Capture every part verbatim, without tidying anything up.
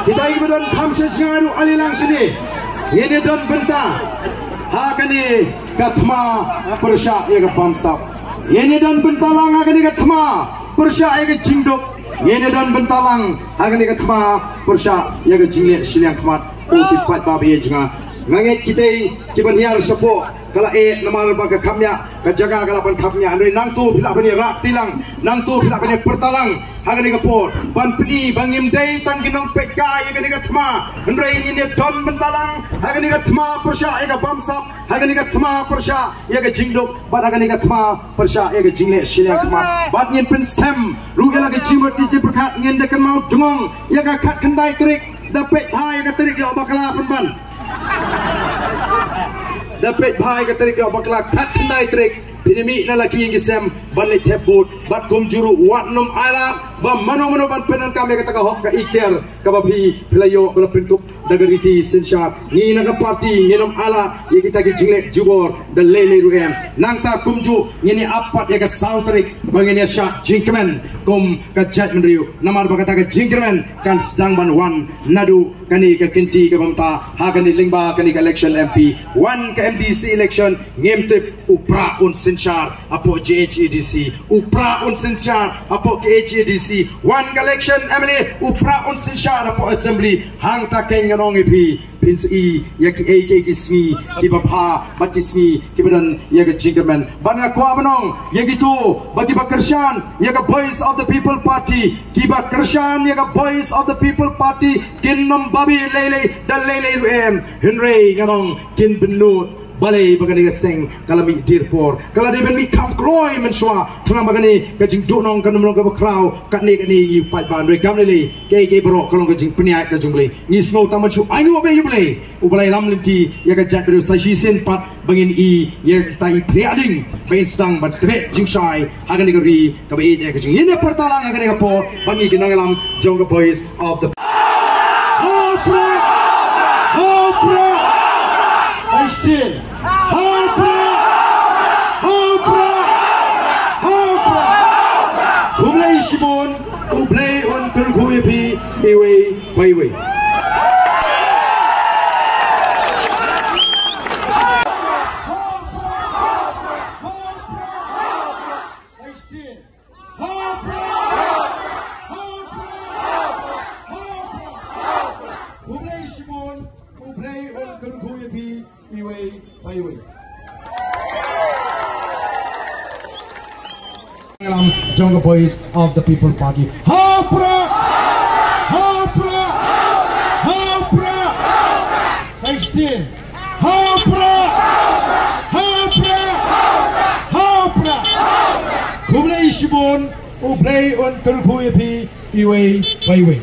Kita kiba don kham sha jngai ruh, ale lang shane. Ngin ïa don bynta ha kane ka thma pyrshah ïa ka bamsap. Ngin ïa don bynta lang ha kane ka thma pyrshah ïa ka jingduk. Ngin ïa don bynta lang ha kane ka thma pyrshah ïa ka jingleh shiliang khmat. Ko ki paidbah ba ïeit jong nga, nga ngeit kita kiba hiar shapoh ka la eh namar ba ka khapngiah, ka jaka ka la ban khapngiah. Hynrei nangto phi lah ban ïa rah kti lang, nangto phi lah ban ïa pyrta lang ha kane ka por ban pyni ba ngim dei tang ki nongpeitkai ïa kane ka thma. Hynrei ngin ïa don bynta lang ha kane ka thma pyrshah ïa ka bamsap, ha kane ka thma pyrshah ïa ka jingduk, bad ha kane ka thma pyrshah ïa ka jingleh shiliang khmat. Bad ngin pynskhem ruh ïa la ka jingmut ka jingpyrkhat, ngin da kynmaw tngong ïa ka khatkhyndai tarik. Da peit bha ïa ka tarik ïoh bakla pynban. Da peit bha ïa ka tarik ïoh bakla, khatkhyndai tarik. Phin ïa mih na la ki ïing ki sem ban leit thep vote. Bad kumjuh ruh wat nym ailad ba mano mano ban pyndonkam ïa kata ka hok ka ikhtiar kaba phi, phi la ïoh, ba la pynkup da ka riti synshar. Ngi na ka party ngin nym ailad ïa kita ki jingleh jubor da lei lei ruh em. Nangta kumjuh ngin ïa ap pat ïa ka saw tarik ba ngin ïa shad jingkmen kum ka jaitbynriew. Namar ba kata ka jingkmen kan sdang ban wan naduh kane ka kynti kaba mynta ha kane lyngba kane ka election M P. Wan ka M D C election, ngim tip, u Prah un synshar hapoh J H A D C, u Prah un synshar hapoh K H A D C. Wan ka election M L A, u Prah un synshar hapoh Assembly. Hangta keiñ ngan ong ïa phi, phin sa ïohi ïa kiei kiei ki sngi kiba bha bad ki sngi kiba don ïa ka jingkyrmen. Bad nga kwah ban ong ïa kito ba kiba kyrshan ïa ka Voice of the People Party, kiba kyrshan ïa ka Voice of the People Party, kin nym babe lei lei da lei lei ruh em. Hynrei ngan ong kin bynnud balei ba kane ka seng ka la mih dier por, ka la dei ban mih kham kloi mynshuwa. Khnang ba kane ka jingduhnong kan ym long kaba khraw katne katne, ngi paidbah. Hynrei kam lei lei, kaei kaei baroh ka long ka jingpynïaid ka jong U Blei. Ngi sngew tang ban shu ainguh beit ïa U Blei, U Blei lam lynti ïa ka jaitbynriew. Sa shisien pat ba ngin ïohi ïa kita i phriah ding ba in sdang ban tbeh jingshai ha kane ka ri kaba ïeit ïa ka jong ngi. Ngin ïa pyrta lang ha kane ka por bad ngi ki nongïalam jong ka Voice of the Ha u Prah! Ha u Prah! Sa shisien. Ha u Prah! Ha u Prah! Ha u Prah! Khublei shibun, U Blei un kyrkhu ïa phi iwei pa iwei. Khublei shibun, U Blei un kyrkhu ïa phi iwei pa iwei. Jong ka Voice of the People Party. Ha u Prah! Ha u Prah! Ha u Prah! Sa shisien. Ha u Prah! Ha u Prah! Ha u Prah! Khublei shibun, U Blei un kyrkhu ïa phi iwei pa iwei.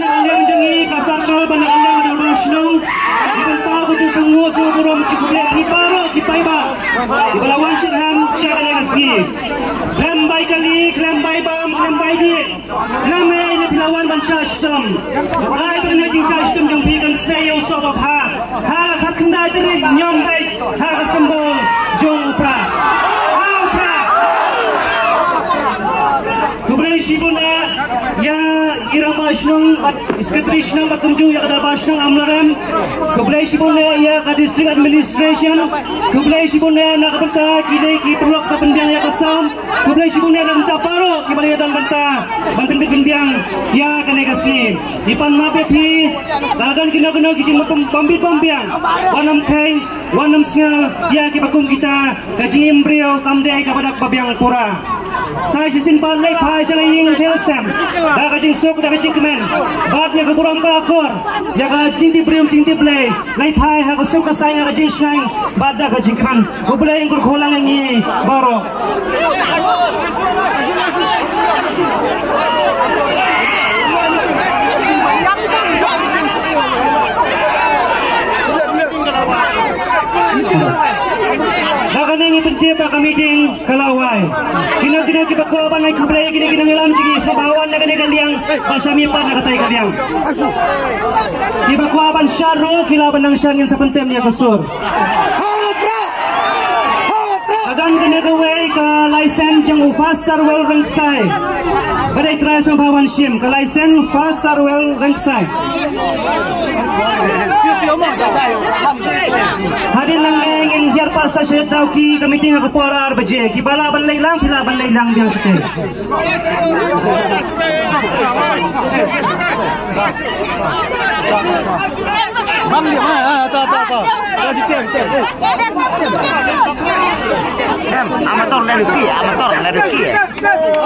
Na ka liang jong ngi ka circle bad na ka liang ka dorbar shnong, ngi pynpaw ka jingsngewnguh sngewburom jingkhublei ïa phi baroh ki paidbah kiba la wan shitrhem sha kane ka sngi. Khlem bai kali, khlem bai bam, khlem bai dih. Namar ïa phi la wan ban shah shitom. Ai ba kane ka jingshah shitom jong phi kan sei ïa u soh ba bha ha ka khatkhyndai tarik, ñiom beit ha ka symbol jong u Prah. Ha u Prah. Khublei shibun ïa i rangbah shnong bad i secretary shnong bad kumjuh ïa ka dorbar shnong Amlarem. Khublei shibun ïa ka district administration. Khublei shibun ïa na ka bynta kine ki paralok ba pynbiang ïa ka sound. Khublei shibun ïa na ka bynta baroh kiba la ïadon bynta ban pynbit pynbiang ïa kane ka sngi. Ngi pan map ïa phi, lada don kino kino ki jingpynbit pynbiang, wat nym kheiñ, wat nym sngew ïa kiba kum kita. Ka jingim briew kam dei kaba dak ba biang pura. Sa shisien pat leit phai sha la ïing sha la sem da ka jingsuk da ka jingkmen bad ïa ka burom ka akor, ïa ka jingtip briew jingtip Blei. Leit phai ha ka suk ka saiñ ha ka jingshngaiñ bad da ka jingkmen. U Blei un kyrkhu lang ïa ngi baroh. Da kane ngi pyntip ba ka meeting ka la wai. Kino kino kiba kwah ban ai khublei ïa kine ki nongïalam jong ngi sngewbha wan na kane ka liang, ba sa mih pat na katai ka liang. Kiba kwah ban shad ruh ki lah ban nang shad, ngin sa pyntem ïa ka sur. Ka don kane kawei ka lai License jong u Faster Well Rengksai. Ba dei trai sngewbha wan shim ka license u Faster Well Rengksai. Hadien nangne ngin hiar pat sa sha Dawki ka meeting ha ka por ar baje. Kiba lah ban leit lang, ki lah ban leit lang biang shatei. Em, amator lari ki, amator lari ki.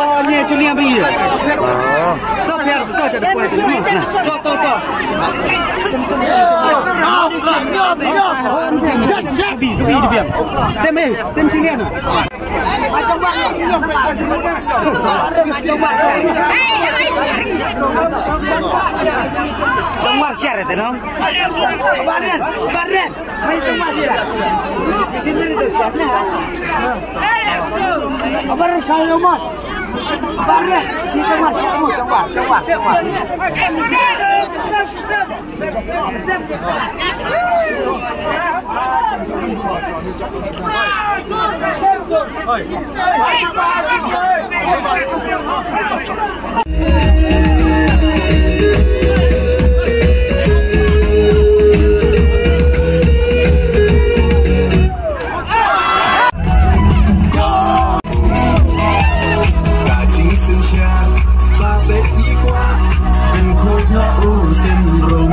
Oh, ni tu ni apa ye? Oh. To pher, to jadi kuat. To, to, to. Bi, bi, bi. Tem, eh, tem sini ana. Jong War share te nong. Baren, baren. Mai jong War share. Sini tu share na. Baren kau mas. Baren. Sini mas. Jong War, jong War, jong War. Ka jingsynshar ba beit ngi kwah, pynkhooid noh u syndrom.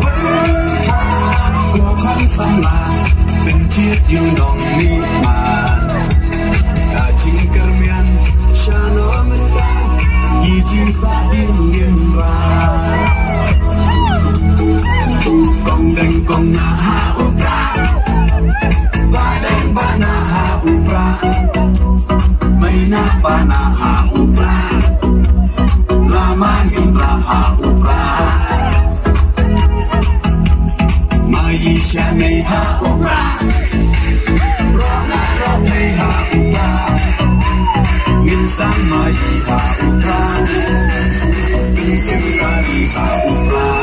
Pyrkhat ko khang samla, pynjied ïa u nongmihman. Ka jingkyrmen shano mynta, ki jingsahdien ngim rah. Kong deng kong nah ha u Prah. Ba deng ba nah ha u Prah. Mei nah ba nah ha u Prah. Lama ngin rah ha u Prah. Mei shane ha u Prah. Rah na rah mei ha u Prah. Ngin sdang mei ha u Prah. Ngin sdang mei ha u Prah.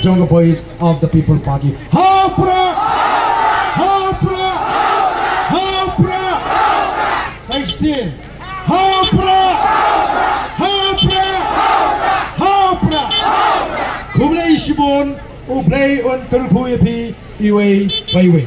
Jong ka Voice of the People Party. Ha u Prah! Ha u Prah! Ha u Prah! Sixteen. Ha u Prah! Ha u Prah! Ha u Prah! Khublei shibun, U Blei un kyrkhu ïa phi iwei pa iwei.